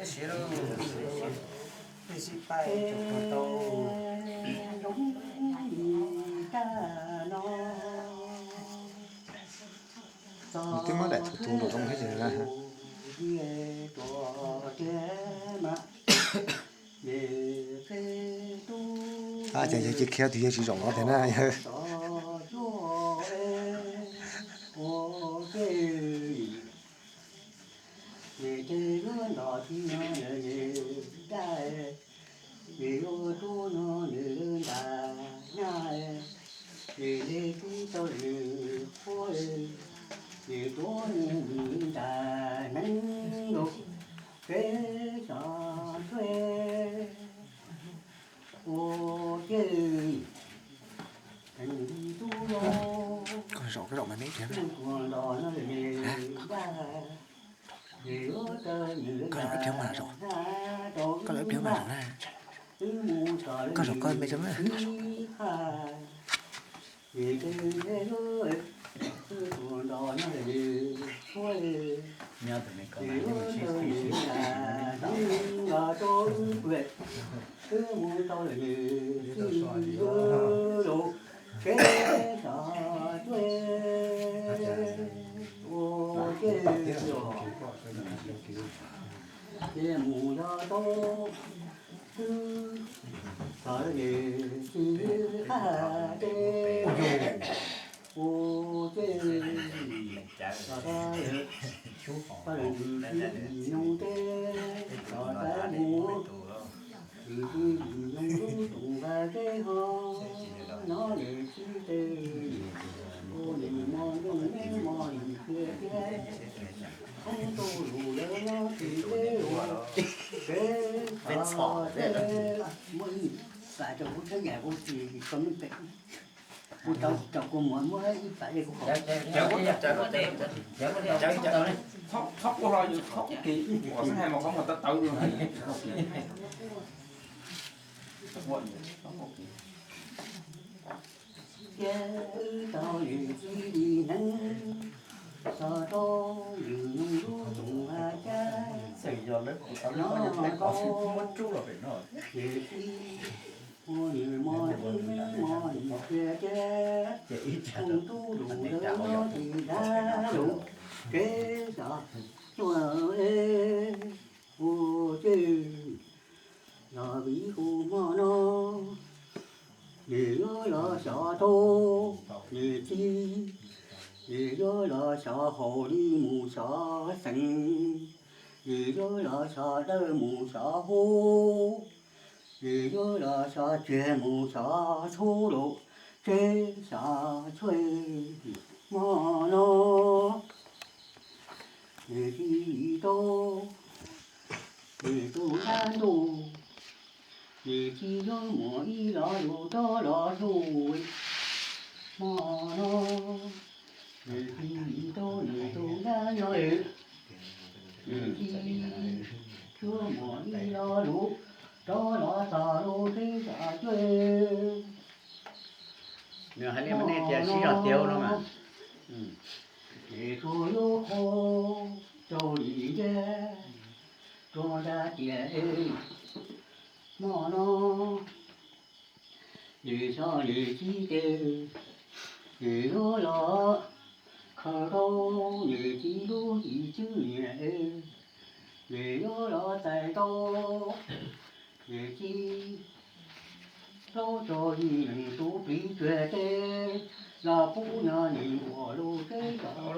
Twb muab daim thu tu nraum zoov thiab ces na. Ces khiav tus yawg tsis zaum no tiag na yawg. Koj zaum koj zaum mas me ib pliag. Koj zaum ib pliag mas zaum. Koj zaum ib pliag mas zaum na. Koj zaum koj me tso na. Muab ib pas rau kuv txhab yam kuv tsis tau meej pem. Kuv tau tau kuv muab muab ib pas li kuv qhov. Txhob quaj hlo, yus txhob quaj kiag, ua xab hais mas qhov muag tawv tawv li. Thiab wb tau yus txij li neeb, txog rau yus nyoog lub toom a cab. No koj muab tsuj los pem no, ces txij ua nws mos txij mos nws kiag thiab, tus tub lus lawv no tsis dab lus, kev xyaw cuag ua ces los vim hu hmo no, nws yuav los xyov tau nws txiv, nws yuav los xyov haus li mus xyov xeem, nws yuav los xyov dawb mus xyov huv, nws yuav los xyov tsiag mus xyov txhub lus, ces xyov tshuaj hmo no. Nws tsis tau, nws tus dab ntuj, nws tsis yuav muaj ib lo lus rov los xyuas hmo no. Nws tsis tau, nws tus dab nyob, nws tsis yuav muaj ib lo lus rov los txog lub teb chaws cuaj. Nws hais li mas nej tias sib zog tiav no mas. Ces tsuas yuav qhuas rau li ntsia, rau nra tias hmo no nws xyov nws txiv tes, nws yuav los khaws rau nws txiv lub hlis tswb niam, nws yuav los txais tau nws txiv rau tso yim leej tus plig cuag teb, los pub no nws ua lub teb chaws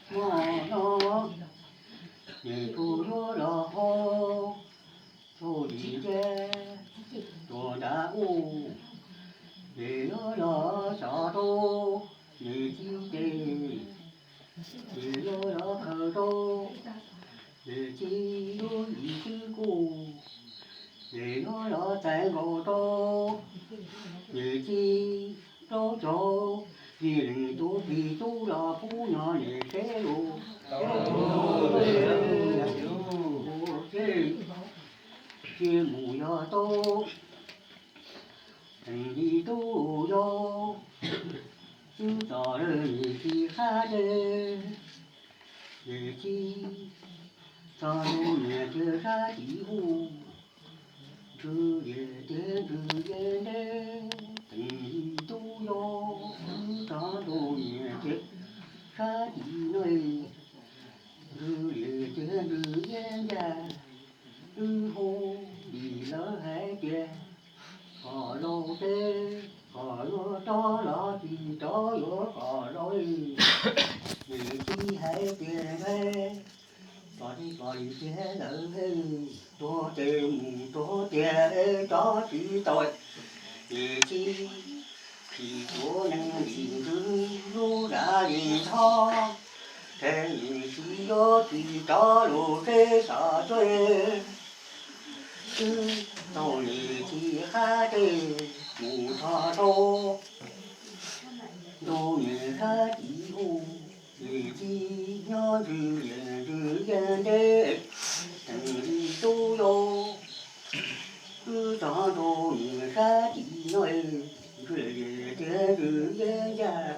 hmo no. Nws tsuas yuav los qhuas rau li ntsia, rau nra ub, nws yuav los xyov rau nws txiv tes, nws yuav los khaws rau nws txiv lub hlis tswb kuj, nws yuav los txais nkaus rau nws txiv rau tso yim leej tus plig tub los pub no nws teb lus. Ces mus yog tau, teem li tub yau, twb txom lawm nws tsis qab teb. Yim txij txog ntu niam txiv sab tim ub, ntsws yim tiag ntsws yeej deb, teem li tub yog wb txog ntu niam txiv sab tim no, ntsws yim tiag ntsws yeej ncaj, wb hu yim lawv hais tias kom los teb, kom yuav rov los tsis rov yuav kom los. Yim txij hais tias nqe kom tib kom yim tiag lawv, tuag ces mus tuag tiag, rov tsis tau. Yim txij phim tuav neeg lim ntsws lub dab li tho, ces yim txij yuav tsis rov lus teb xav tsuag. Wb tau yim txij qab teb mus txog rau ntu niam sab tim ub, yim txij nyob ntsws yim ntsws yeej deb, teem li tub yog wb txog ntu niam sab tim no, ntsws yim tiag ntsws yeej ncaj,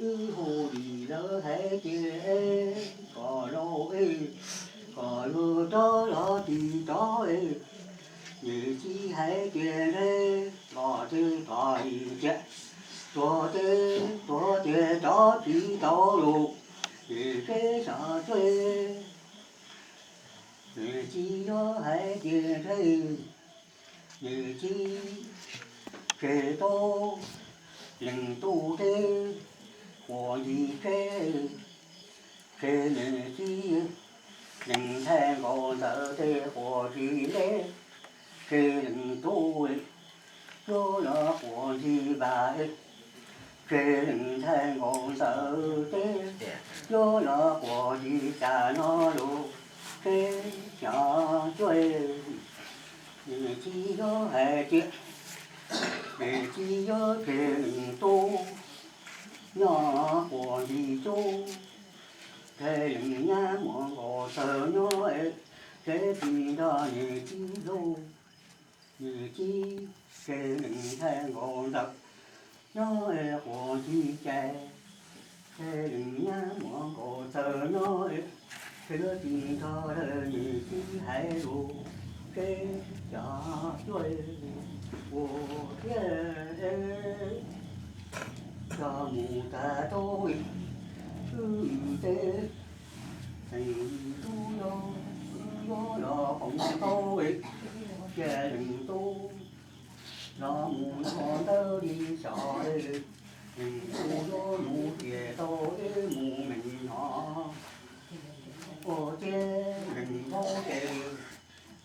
wb hu yim lawv hais tias kom los, kom yuav rov los tsis rov. Yim txij hais tias nqe kom tib kom yim tiag, tuag ces tuag tiag, rov tsis tau lus, yim teb xav tsuag. Yim txij yuav hais tias nqe, yim txij tseg tau leej tub teb quas ncig tsheb, tseg yim txij leej ntxhais nkaus ntxawm teb quas ncig leb, tseg leej tub yuav los quas ncig npab, tseg leej ntxhais nkaus ntxawm teb yuav los quas ncig cas no lus, teb xav tsuag. Yim txij yuav hais tias, yim txij yuav tseg leej tub nyob quas ncig tub, tseg leej nyab muaj nkaus txawg nyob, tseg tsis nrog yim txij lus. Yim txij tseg leej ntxhais nkaus ntxawm nyob quas ncig cas, tseg leej nyab muaj nkaus txawg nyob, tseg tsis nrog yim txij hais lus, teb xav tsuag. Ua thiab cog mus tag tau wb teb, teem li tub yog wb yuav los foom tau, cia leej tub los mus nrog ntawd li xyov, leej tub yuav mus tiag tau wb mus meej no. Ua cia leej vaub ces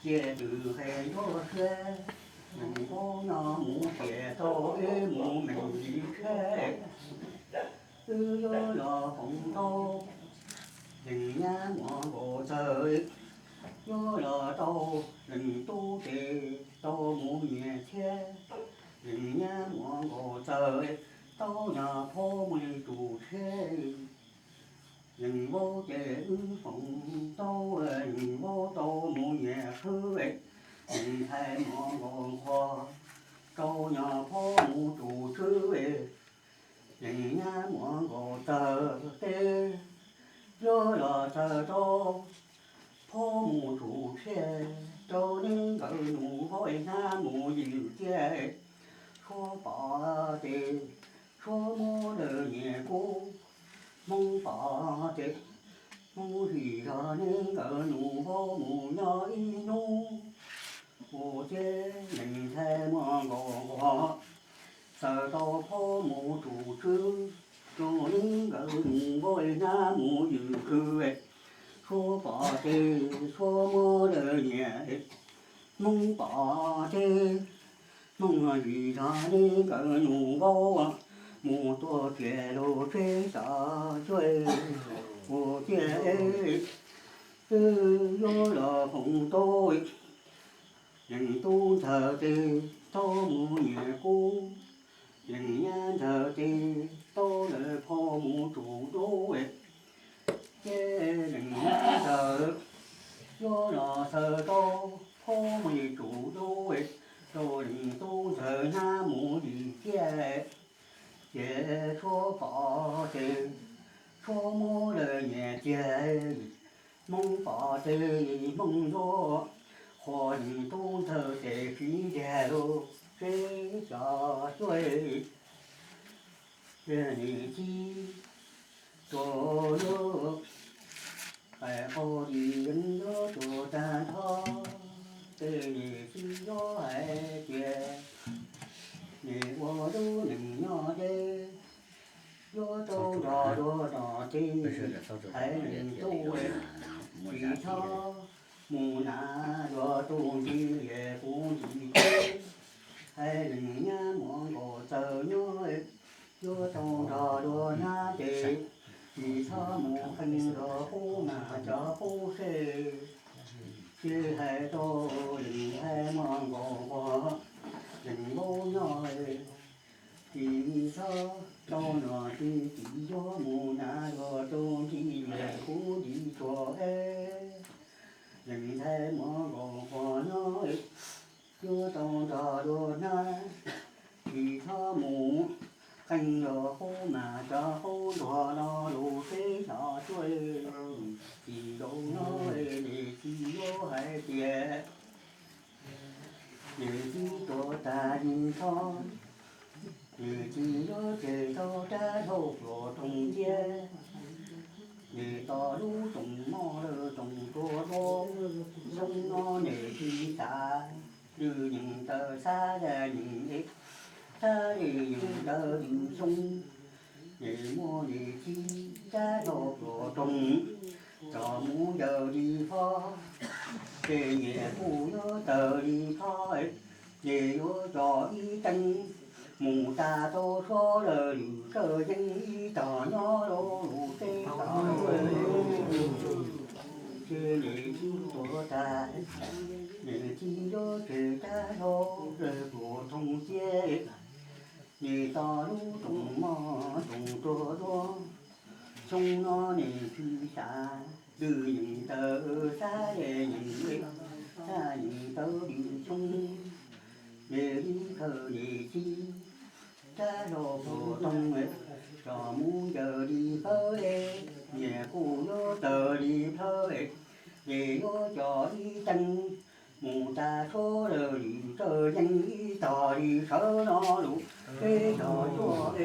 cia twm qhe yuav siab, leej vaub no mus tiag tau wb mus meej li siab, wb yuav los foom tau. Leej nyab muaj nkaus txawg yuav los tau, leej tub ces tau mus nyias thiab. Leej nyab muaj nkaus txawg tau nyob phob mus li tus tshiab. Leej vaub ces wb foom tau, leej vaub tau mus nyias qhwv, leej ntxhais muaj nkaus nqhuas tau nyob phob mus tus tswb. Leej nyab muaj nkaus txawg teb yuav los txawg tau, phob mus tus tshiab rau neeb nkawd nus vaub hnab mus yws tiag. Suav pom ces Suav muab lawv nyias kub, Hmoob pom ces Hmoob him zog neeb nkawd nus vaub mus nyob ib hnub. Ua cia leej ntxhais muaj nkaus nqhuas txawg tau phob mus tus tswb rau neeb nkawd nus vaub hnab mus yws khw. Suav pom ces Suav muab lawv nyias, Hmoob pom ces Hmoob him zog neeb nkawd nus vaub mus tuaj tiag lub teb xav tsuag. Ua cia wb yuav los foom tau, leej tub ntxawg ces tau mus nyias kub, leej nyab ntxawg ces tau lawv phob mus tus dub. Ces leej nyab ntxawg yuav los txawg tau phob mus tus dub, rau leej tub ntxawg hnab mus yws tiag. Ces Suav pom ces Suav muab lawv nyias tiag, Hmoob pom tes Hmoob yuav, qhua neeg tub ntxawg tes siv tiag lub tsev xyov cuab. Ces niam txiv tuag yuav, qais qhov dim yeej yuav tuag tag nrho. Ces niam txiv yuav hais tias, nim ua lub neej nyob deb, yuav tau nrog dua nom tsev, haiv neeg tub, tsis txhob mus hnav dua tus ntxim, kuv ntxim hlub haiv neeg nyab muaj nkaus taw nyob, yuav tau nrog dua hnab tes, tsis txhob mus qee nrog qub mas cov qub seb. Ces hais rau leej haiv muaj nkaus nquag, leej npaum nyob, tsis txhob tau nom tsev, tsis yuav mus hnav dua tus ntxim, kuv ntxim hlub es. Leej haiv muaj nkaus nquag nyob, yuav tau nrog dua hnab, tsis txhob mus qee nrog qub mas cov qub ntuag no lub tsev xyov cuab. Tsis zoo no, niam txiv yuav hais tias, niam txiv tuag tag li tho, niam txiv yuav tseg tau rab hlau pluas rooj ciab. Niam tos lub rooj moj lawm rooj tuaj duab, xyoo no niam txiv xav lwm yeej tawm, xav lwm yeej, xav lwm yeej tawm lwm xyoo. Niam muab niam txiv rab hlau pluas rooj, tsom mus yawm li phob, ces niam kuj yuav tawm li phob. Ces yuav tso ib teev mus tas rau suav lawm lwm tawm yeej ib tog nyob rau lub tsev xyov cuab. Ces niam txiv tuag tag, niam txiv yuav tseg rab hlau pluas rooj ciab. Niam tos lub rooj moj rooj tuaj duab, xyoo no niam txiv xav lwm yeej tawm, xav lwm yeej, xav yeej tawm lwm xyoo. Niam li khaws niam txiv rab hlau pluas rooj, tsom mus yawm li phob, niam kuj yuav tawm li phob. Ces yuav tso ib teev mus tas suav lawm lwm tawm yeej ib tog li sawv no lub tsev xyov cuab.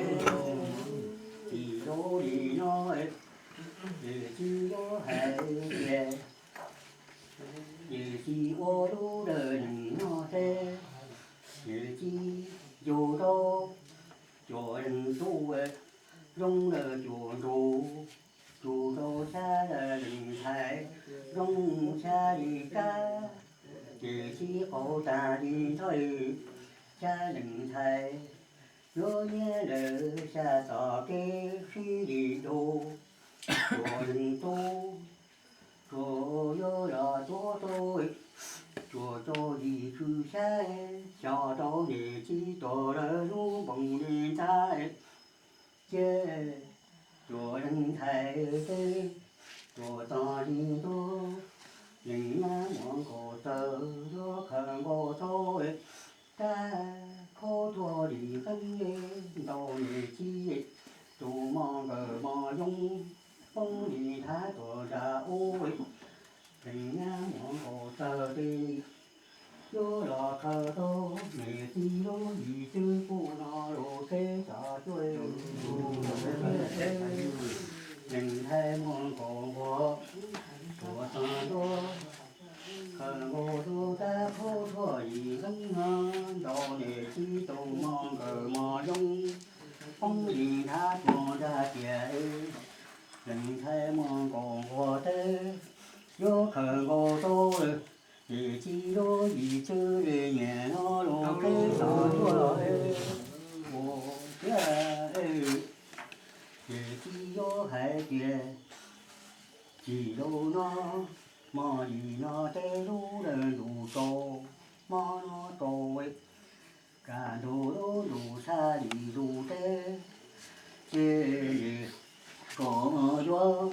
Tsis zoo li no, niam txiv yuav hais tias, niam txiv ua lub dawm neeg nyob deb, niam txiv yug tau cuaj leeg tub, zoo lawm cuaj ntug, yug tau xya leeg ntxhais, zoo xya li tsab. Ces txiv qaug tag li ntho, xya leeg ntxhais yuav nyiam lawm xya tom kev sib li dua. Cuaj leeg tub, cuaj yuav los tuav tau, cuaj rau yim tswv xya, xyov rau niam txiv tuag lawm hnub npoo li ntag. Ces cuaj leeg ntxhais ces, cuaj tog li ntuag, leej nyab muaj nkaus taw, yuav khaws nkaus tau rab khaub thuas li qeeb, ntaus niam txiv tus mos nkawm mos yoov, poob li nrhav tuaj nram ub. Leej nyab muaj nkaus taw ces, yuav los khaws tau niam txiv lub yim tswv pub no lub tsev xyov cuab. Leej ntxhais muaj nkaus nquag, tuaj txog ntua, khaws nkaus tau rab khaub thuas li qeeb, ntaus niam txiv tus mos nkawm mos yoov, poob li nrhav tuaj nram tiaj. Leej ntxhais muaj nkaus nquag teb, yuav khaws nkaus tau niam txiv lub yim tswv li niam no lub tsev xyov cuab. Ua tiag, niam txiv yuav hais tias, tsis zoo no, hmo yim no teb lub lawm ntuj tsaus, hmo no tsaus, kaj ntug lub ntuj tshab li zus teb. Ces kom yuav,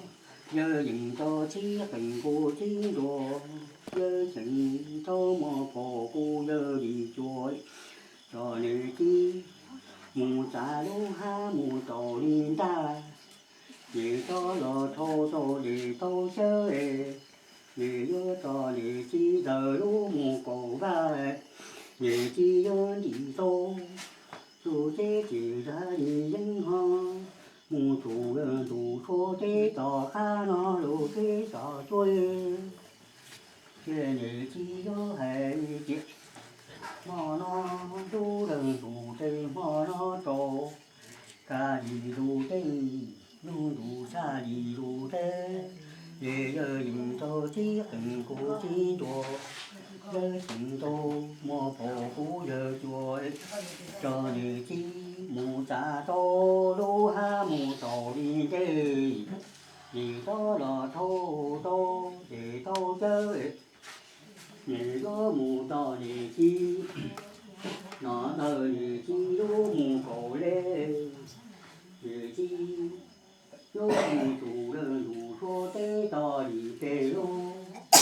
yawg yeej rau txib qeej kuv txib nruas, yawg yeej rau mos pom kuv yawg li cuab. Tso niam txiv mus txav lub hab mus rau li ntag, Nim rov los dhau tau nim tau cawb, nim yuav tso niam txiv ntawm lub mus kaum vaj, niam txiv yuav ntim tau tus teb tsis zam li yeeb ho, mus tsum lawm ntuj suav teb tom qab no lub teb tom cuab. Ces niam txiv yuav hais tias, hmo no lub lawg ntuj teb hmo no tsaus, ka li lub teb, lub ntuj tshaj li lub teb, ces yawg yeej tau tib qees kuv tib ntua, yawg tseem tau muaj pom kuv yawg cua, tso niam txiv mus txav tau lub hab mus tau li ntej, nim rov los dhau tau ces tau cawb, nim yuav mus tom niam txiv, no ntawm niam txiv lub mus kaum le, niam txiv yuav mus tsum lawm ntuj suav teb tog li peb lub,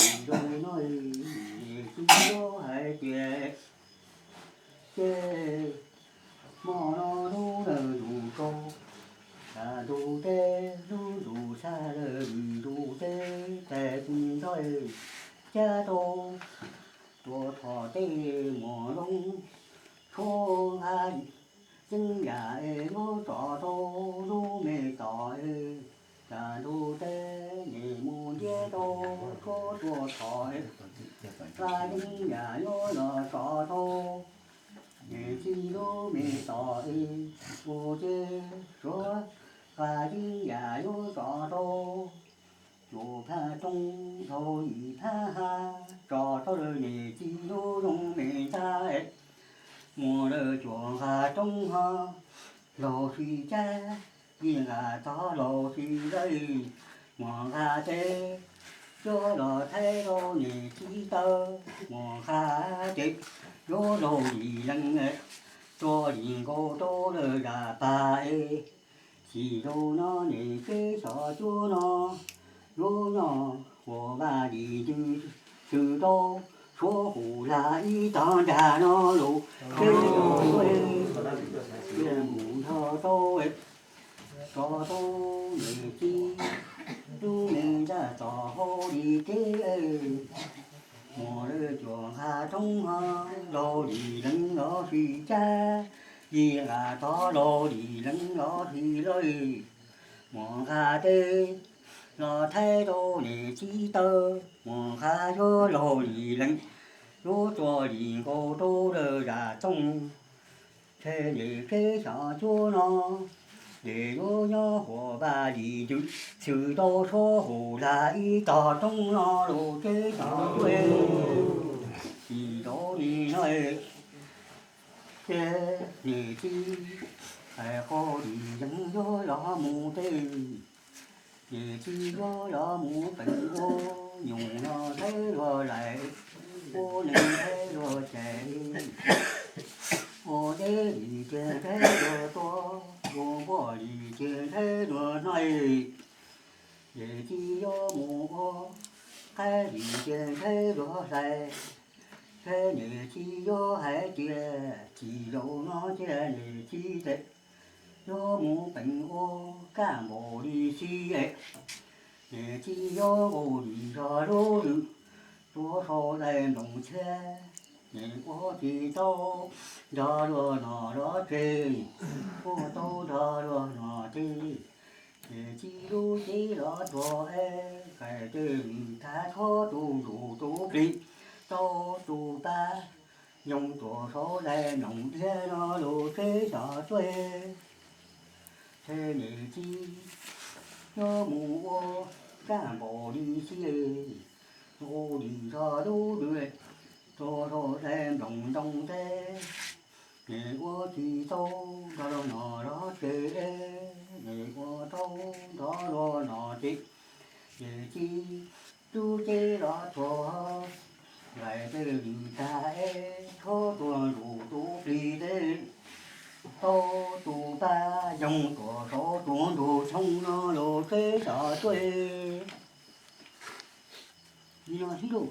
nim zoo no niam txiv yuav hais tias, ces hmo no lub lawg ntuj tsaus, ka ntuj teb lub ntuj tshaj lawm ntuj teb tes tsis ntxaij, cab tau tua thom tej muas loob, tshuab nqa yeeb yam es yuav tso tau lub me tom es, ka ntuj teb nim mus ntiab tau tshuab tua thom es, nqa yeeb yam yuav los tso tau niam txiv lub me tom es, ua ces suav nqa yeeb yam yuav tso tau cuaj phab roob dhau ib phab hav, tso tau lawm niam txiv lub zoo me ntag, muaj lawm cuaj nqa roob ho, laug sib cab, yim nqa tog laug sib lawj, muaj nqa teb yuav los thaij rau niam txiv taw, muaj nqa teb yuav laug li leej, tso li nkaus rau lawm zaj pag es, tsis zoo no niam txiv xyov cuab no, yuav nyob ua vaj li ntws, tshwm rau suav hum lag ib tog nrag no lus, teb mus nrog rau, tso rau niam txiv lub me ntaj txos hauv li teb, muaj lawm cuaj nqa roob ho, laug li leej los sib cab, yim nqa tog laug li leej los sib lawj, muaj nqa teb los thaij rau niam txiv taw, muaj nqa yuav laug li leej, yuav tso li nkaus rau lawm zaj tooj, tshe niam txiv xyov cuab no, ces yuav nyob ua vaj li ntws, tshwm rau suav hum lag ib tog roob no lus teb xyov cuab, tsis zoo li no, ces niam txiv hais qhov li yeej yuav los mus teb, niam txiv yuav los mus peem ua, nyuj los thaij luag lais, ua neeg thaij luag cais, ua deb li ces thaij luag tuag, ua npua li ces thaij luag hnoi, niam txiv yuav mus ua, qaib li ces thaij luag hlais, ces niam txiv yuav hais tias tsis zoo no ces niam txiv tes yuav mus peem ua, kaj npaum li xij, niam txiv yuav nqus li zog lub lwm, tuav saum daim nplooj tshiab, niam ua tsis tau nrog luag noj luag tseg, ua tau nrog luag noj tseg, niam txiv lub cev los tuag es, qaij tej nws tag tshuav tus ntsuj tus plig, tau tus pab yoog tuaj saum daim nplooj diav no lus teb xyov cuab, ces niam txiv yuav mus ua, kaj npaum li xij, nqus li zog lub lwm, tuav saum daim nplooj ntoo teb, niam ua tsis tau nrog luag noj luag tseg, niam ua tau nrog luag noj tseg, niam txiv lub cev los tuag, qaij tej nws tag es tshuav tus ntsuj tus plig teb, tau tus pab yoog tuaj saum tus ntug xyoo no lus teb xyov cuab, li no xwb lauj.